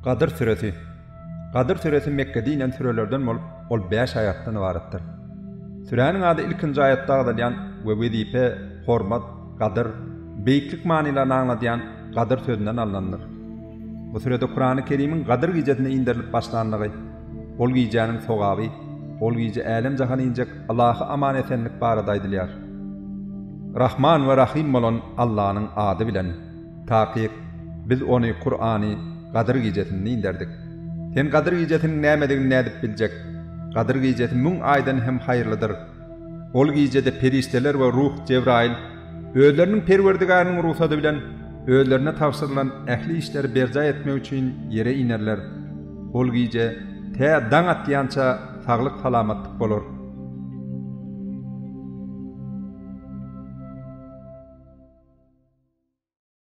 Gadyr süresi Gadyr süresi Mekgede inen sürelerden bolup, ol bäş aýatdan ybaratdyr. Süräniň ady ilkinji aýatda agzalýan we wezipe, hormat, gadyr, beýiklik manylaryny aňladýan Gadyr sözünden alnandyr. Bu sürede Kurany Kerimiň Gadyr gijesinde inderilip başlandygy, ol gijäniň sogaby, ol gije älem-jahana injek ylahy aman-esenlik barada aýdylýar. Rahman we Rahym bolan Allanyň ady bilen. Takyk, Biz ony, Kurany, Gadyr gijesinde inderdik. Sen Gadyr gijesiniň nämedigini nädip biljek? Gadyr gijesi müň aýdan hem haýyrlydyr. Ol gijede perişdeler we ruh, Jebraýyl, özleriniň Perwerdigäriniň rugsady bilen, özlerine tabşyrylan ähli işleri berjaý etmek üçin ýere inerler. Ol gije tä daň atýança saglyk-salamatlyk bolar.